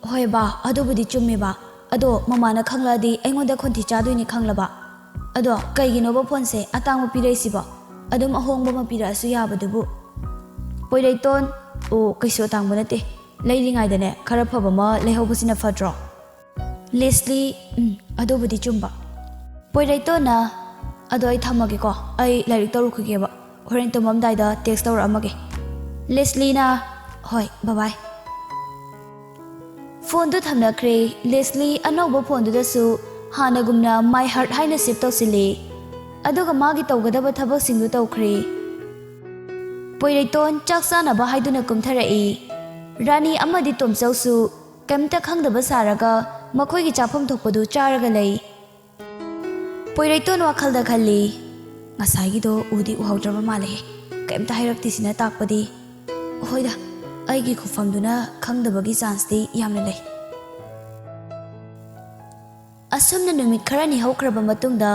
"ꯍꯣꯏ ꯕꯥ, ꯑꯗꯨꯕꯨꯗꯤ ꯆꯨꯝꯃꯦ ꯕꯥ꯫ ꯑꯗꯣ ꯃꯃꯥꯅ ꯈꯪꯂꯛꯑꯗꯤ ꯑꯩꯉꯣꯟꯗ ꯈꯣꯟꯊꯤ ꯆꯥꯗꯣꯏꯅꯤ ꯈꯪꯂꯕ? ꯑꯗꯣ ꯀꯩꯒꯤꯅꯣꯕ ꯐꯣꯟꯁꯦ ꯑꯇꯥꯡꯕ ꯄꯤꯔꯛꯏꯁꯤꯕꯣ? ꯑꯗꯨꯝ ꯑꯍꯣꯡꯕ ꯑꯃ ꯄꯤꯔꯛꯑꯁꯨ ꯌꯥꯕꯗꯨꯕꯨ꯫" ꯄꯣꯏꯔꯩꯇꯣꯟ, "ꯑꯣ, ꯀꯩꯁꯨ ꯑꯇꯥꯡꯕ ꯅꯠꯇꯦ꯫ ꯂꯩꯔꯤꯉꯩꯗꯅꯦ, ꯈꯔ ꯐꯕ ꯑꯃ ꯂꯩꯍꯧꯕꯁꯤꯅ ꯐꯠꯇ꯭ꯔꯣ?" ꯂꯦꯁꯂꯤ, "ꯎꯝ, ꯑꯗꯨꯕꯨꯗꯤ ꯆꯨꯝꯕ꯫" ꯄꯣꯏꯔꯩꯇꯣꯟꯅ, "ꯑꯗꯣ ꯑꯩ ꯊꯝꯃꯒꯦꯀꯣ, ꯑꯩ ꯂꯥꯏꯔꯤꯛ ꯇꯧꯔꯨꯈꯤꯒꯦꯕ, ꯍꯣꯔꯦꯟ ꯇꯨꯝꯃꯝꯗꯥꯏꯗ ꯇꯦꯛꯁ ꯇꯧꯔꯛꯑꯝꯃꯒꯦ꯫" ꯂꯦꯁꯂꯤꯅ, "ꯍꯣꯏ, ꯕꯕꯥꯏ꯫" ꯐꯣꯟꯗꯨ ꯊꯝꯅꯈ꯭ꯔꯦ꯫ ꯂꯦꯁꯂꯤ ꯑꯅꯧꯕ ꯐꯣꯟꯗꯨꯗꯁꯨ ꯍꯥꯟꯅꯒꯨꯝꯅ ꯃꯥꯏ ꯍꯥꯔꯠ ꯍꯥꯏꯅ ꯁꯦꯚ ꯇꯧꯁꯤꯜꯂꯤ, ꯑꯗꯨꯒ ꯃꯥꯒꯤ ꯇꯧꯒꯗꯕ ꯊꯕꯛꯁꯤꯡꯗꯨ ꯇꯧꯈ꯭ꯔꯦ꯫ ꯄꯣꯏꯔꯩꯇꯣꯟ ꯆꯥꯛ ꯆꯥꯅꯕ ꯍꯥꯏꯗꯨꯅ ꯀꯨꯝꯊꯔꯛꯏ꯫ ꯔꯥꯅꯤ ꯑꯃꯗꯤ ꯇꯣꯝꯆꯧꯁꯨ ꯀꯩꯝꯇ ꯈꯪꯗꯕ ꯁꯥꯔꯒ ꯃꯈꯣꯏꯒꯤ ꯆꯥꯐꯝ ꯊꯣꯛꯄꯗꯨ ꯆꯥꯔꯒ ꯂꯩ꯫ ꯄꯣꯏꯔꯩꯇꯣꯟ ꯋꯥꯈꯜꯗ ꯈꯜꯂꯤ, "ꯉꯁꯥꯏꯒꯤꯗꯣ ꯎꯗꯤ ꯎꯍꯧꯗ꯭ꯔꯕ ꯃꯥꯜꯂꯦ꯫ ꯀꯩꯝꯇ ꯍꯥꯏꯔꯛꯇ꯭ꯔꯤꯁꯤꯅ ꯇꯥꯛꯄꯗꯤ, ꯍꯣꯏꯗ, ꯑꯩꯒꯤ ꯈꯨꯐꯝꯗꯨꯅ ꯈꯪꯗꯕꯒꯤ ꯆꯥꯟꯁꯇꯤ ꯌꯥꯝꯅ ꯂꯩ꯫" ꯑꯁꯨꯝꯅ ꯅꯨꯃꯤꯠ ꯈꯔꯅꯤ ꯍꯧꯈ꯭ꯔꯕ ꯃꯇꯨꯡꯗ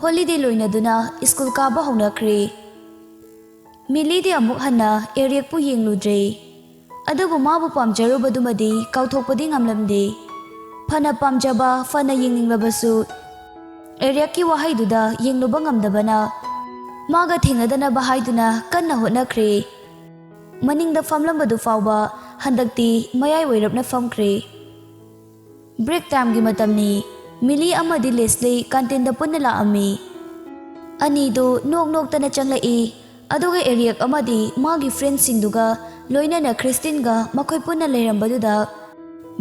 ꯍꯣꯂꯤꯗꯦ ꯂꯣꯏꯅꯗꯨꯅ ꯁ꯭ꯀꯨꯜ ꯀꯥꯕ ꯍꯧꯅꯈ꯭ꯔꯦ꯫ ꯃꯤꯂꯤꯗꯤ ꯑꯃꯨꯛ ꯍꯟꯅ ꯑꯦꯔꯤꯛꯄꯨ ꯌꯦꯡꯂꯨꯗ꯭ꯔꯦ꯫ ꯑꯗꯨꯕꯨ ꯃꯥꯕꯨ ꯄꯥꯝꯖꯔꯨꯕꯗꯨꯃꯗꯤ ꯀꯥꯎꯊꯣꯛꯄꯗꯤ ꯉꯝꯂꯝꯗꯦ꯫ ꯐꯅ ꯄꯥꯝꯖꯕ, ꯐꯅ ꯌꯦꯡꯅꯤꯡꯂꯕꯁꯨ ꯑꯦꯔꯤꯛꯀꯤ ꯋꯥꯍꯩꯗꯨꯗ ꯌꯦꯡꯂꯨꯕ ꯉꯝꯗꯕꯅ ꯃꯥꯒ ꯊꯦꯡꯅꯗꯅꯕ ꯍꯥꯏꯗꯨꯅ ꯀꯟꯅ ꯍꯣꯠꯅꯈ꯭ꯔꯦ꯫ ꯃꯅꯤꯡꯗ ꯐꯝꯂꯝꯕꯗꯨ ꯐꯥꯎꯕ ꯍꯟꯗꯛꯇꯤ ꯃꯌꯥꯏ ꯑꯣꯏꯔꯞꯅ ꯐꯝꯈ꯭ꯔꯦ꯫ ꯕ꯭ꯔꯦꯛ ꯇꯥꯏꯝꯒꯤ ꯃꯇꯝꯅꯤ꯫ ꯃꯤꯂꯤ ꯑꯃꯗꯤ ꯂꯦꯁꯂꯤ ꯀꯥꯟꯇꯤꯟꯗ ꯄꯨꯟꯅ ꯂꯥꯛꯑꯝꯃꯤ꯫ ꯑꯅꯤꯗꯨ ꯅꯣꯛ ꯅꯣꯛꯇꯅ ꯆꯪꯂꯛꯏ꯫ ꯑꯗꯨꯒ ꯑꯦꯔꯤꯛ ꯑꯃꯗꯤ ꯃꯥꯒꯤ ꯐ꯭ꯔꯦꯟꯁꯤꯡꯗꯨꯒ ꯂꯣꯏꯅꯅ ꯈ꯭ꯔꯤꯁꯇꯤꯟꯒ ꯃꯈꯣꯏ ꯄꯨꯟꯅ ꯂꯩꯔꯝꯕꯗꯨꯗ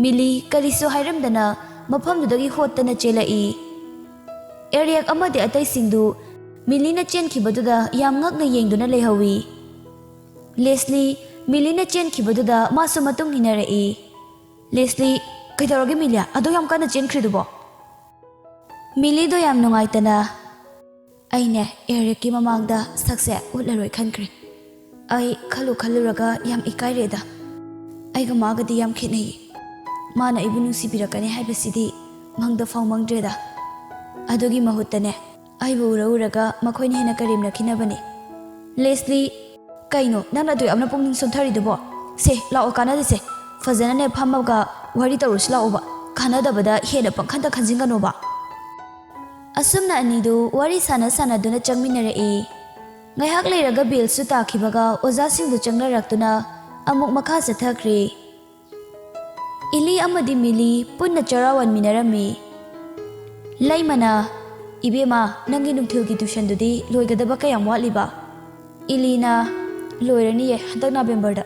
ꯃꯤꯂꯤ ꯀꯔꯤꯁꯨ ꯍꯥꯏꯔꯝꯗꯅ ꯃꯐꯝꯗꯨꯗꯒꯤ ꯍꯣꯠꯇꯅ ꯆꯦꯜꯂꯛꯏ꯫ ꯑꯦꯔꯤꯛ ꯑꯃꯗꯤ ꯑꯇꯩꯁꯤꯡꯗꯨ ꯃꯤꯂꯤꯅ ꯆꯦꯟꯈꯤꯕꯗꯨꯗ ꯌꯥꯝ ꯉꯛꯅ ꯌꯦꯡꯗꯨꯅ ꯂꯩꯍꯧꯏ꯫ ꯂꯦꯁꯂꯤ ꯃꯤꯂꯤꯅ ꯆꯦꯟꯈꯤꯕꯗꯨꯗ ꯃꯥꯁꯨ ꯃꯇꯨꯡ ꯏꯟꯅꯔꯛꯏ꯫ "ꯂꯦꯁꯂꯤ, ꯀꯩꯗꯧꯔꯒꯦ ꯃꯤꯂꯤ? ꯑꯗꯨ ꯌꯥꯝ ꯀꯟꯅ ꯆꯦꯟꯈ꯭ꯔꯤꯗꯨꯕꯣ?" ꯃꯤꯂꯤꯗꯣ ꯌꯥꯝ ꯅꯨꯡꯉꯥꯏꯇꯅ, "ꯑꯩꯅꯦ ꯑꯦꯔꯤꯛꯀꯤ ꯃꯃꯥꯡꯗ ꯁꯛꯁꯦ ꯎꯠꯂꯔꯣꯏ ꯈꯟꯈ꯭ꯔꯦ꯫ ꯑꯩ ꯈꯜꯂꯨ ꯈꯜꯂꯨꯔꯒ ꯌꯥꯝ ꯏꯀꯥꯏꯔꯦꯗ꯫ ꯑꯩꯒ ꯃꯥꯒꯗꯤ ꯌꯥꯝ ꯈꯦꯠꯅꯩ꯫ ꯃꯥꯅ ꯑꯩꯕꯨ ꯅꯨꯡꯁꯤꯕꯤꯔꯛꯀꯅꯤ ꯍꯥꯏꯕꯁꯤꯗꯤ ꯃꯪꯗ ꯐꯥꯎ ꯃꯪꯗ꯭ꯔꯦꯗ꯫ ꯑꯗꯨꯒꯤ ꯃꯍꯨꯠꯇꯅꯦ, ꯑꯩꯕꯨ ꯎꯔ ꯎꯔꯒ ꯃꯈꯣꯏꯅ ꯍꯦꯟꯅ ꯀꯔꯦꯝꯅꯈꯤꯅꯕꯅꯦ꯫" "ꯂꯦꯁꯂꯤ, ꯀꯩꯅꯣ ꯅꯪꯅ ꯑꯗꯨ ꯌꯥꯝꯅ ꯄꯨꯛꯅꯤꯡ ꯁꯣꯟꯊꯔꯤꯗꯨꯕꯣ? ꯁꯦ, ꯂꯥꯛꯑꯣ, ꯀꯥꯟꯅꯗꯁꯦ꯫ ꯐꯖꯅꯅꯦ ꯐꯝꯃꯒ ꯋꯥꯔꯤ ꯇꯧꯔꯨꯁꯤ ꯂꯥꯛꯑꯣꯕ꯫ ꯀꯥꯟꯅꯗꯕꯗ ꯍꯦꯟꯅ ꯄꯪꯈꯟꯗ ꯈꯟꯖꯤꯟꯒꯅꯣꯕ꯫" ꯑꯁꯨꯝꯅ ꯑꯅꯤꯗꯨ ꯋꯥꯔꯤ ꯁꯥꯟꯅ ꯁꯥꯟꯅꯗꯨꯅ ꯆꯪꯃꯤꯟꯅꯔꯛꯏ꯫ ꯉꯥꯏꯍꯥꯛ ꯂꯩꯔꯒ ꯕꯦꯜꯁꯨ ꯇꯥꯈꯤꯕꯒ ꯑꯣꯖꯥꯁꯤꯡꯗꯨ ꯆꯪꯅꯔꯛꯇꯨꯅ ꯑꯃꯨꯛ ꯃꯈꯥ ꯆꯠꯊꯈ꯭ꯔꯦ꯫ ꯏꯂꯤ ꯑꯃꯗꯤ ꯃꯤꯂꯤ ꯄꯨꯟꯅ ꯆꯔꯥ ꯋꯥꯟꯃꯤꯟꯅꯔꯝꯃꯤ꯫ ꯂꯩꯃꯅ, "ꯏꯕꯦꯝꯃ, ꯅꯪꯒꯤ ꯅꯨꯡꯊꯤꯜꯒꯤ ꯇ꯭ꯌꯨꯁꯟꯗꯨꯗꯤ ꯂꯣꯏꯒꯗꯕ ꯀꯌꯥꯝ ꯋꯥꯠꯂꯤꯕ?" ꯏꯂꯤꯅ, "ꯂꯣꯏꯔꯅꯤꯌꯦ, ꯍꯟꯗꯛ ꯅꯕꯦꯝꯕꯔꯗ꯫